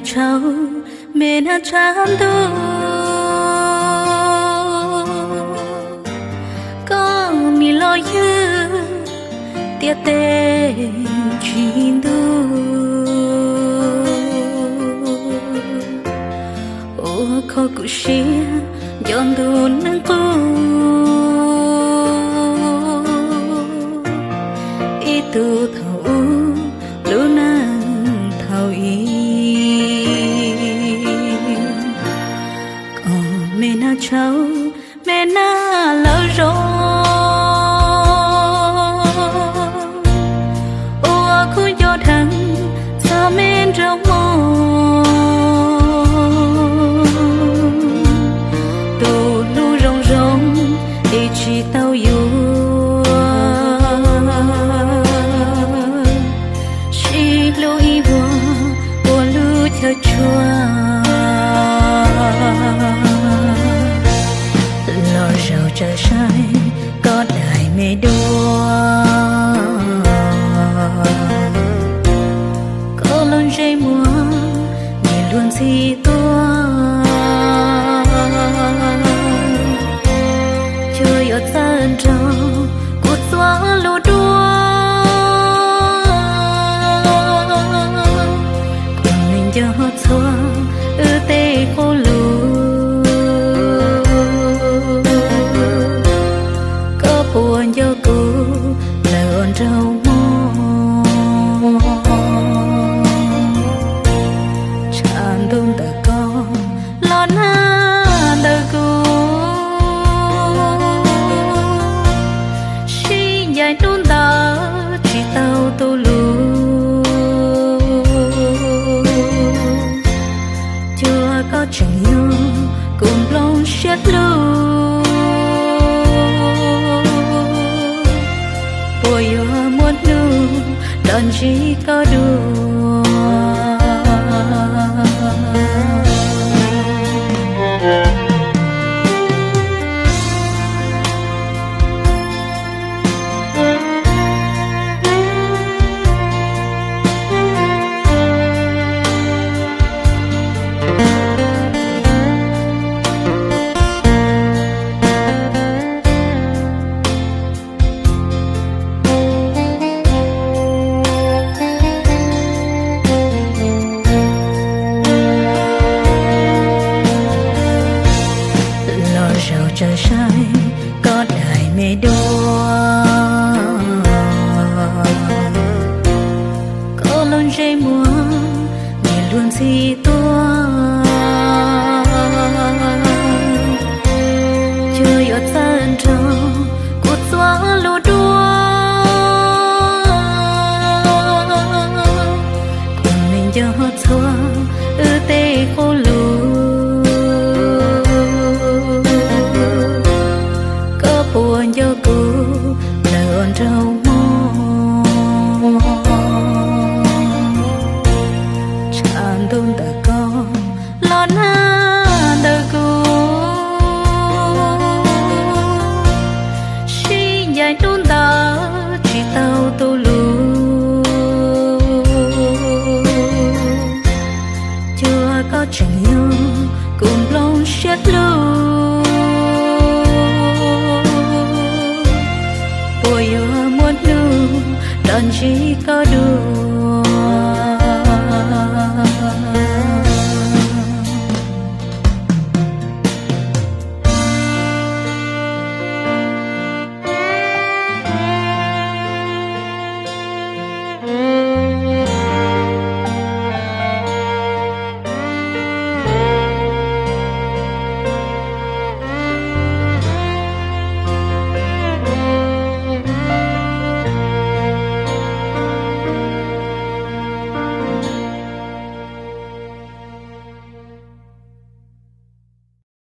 tshauv, me nab tshav ntuj, koj nim los ywg tiaj teb tsis ntuj, ua kho kuv siab nco ntuj neej qub, ib tug thaum ub, lub neej thaum i. Koj me nab tshauv, me nab lawv zos, ua khuj nco dheev txog me nraug mog. Tus hlub zoo zoo es tsis tau yuav, sib hlub ib vuag ua lub chaw tshua. Los zaum tsawv saib koj daim me duab, koj lub ntsej muag nim luag ntxhi tuaj, cuag yuav txawj nrog kuv txua lub duab. Kuv me nco txhua wb tej qub lus, koj puas nco kuv lawm ua nraug mog. Tshav ntuj ntawm koj los nag ntawm kuv, sib ncaim hnub ntawd tsis tau tu lus, cuag koj tseem yog kuv nplooj siab hlub, puas yuav muaj hnub rov ntsib koj dua. Los zaum tsawv saib koj daim me duab, koj lub ntsej muag nim luag ntxhi tuaj, cuag yuav txawj nrog kuv txua lub duab. Kuv me nco txhua wb tej qub lus, koj puas nco kuv lawm ua nraug mog. Tshav ntuj ntawm koj los nag ntawm kuv, sib ncaim hnub ntawd tsis tau tu lus, cuag koj tseem yog kuv nplooj siab hlub, puas yuav muaj hnub rov ntsib koj dua.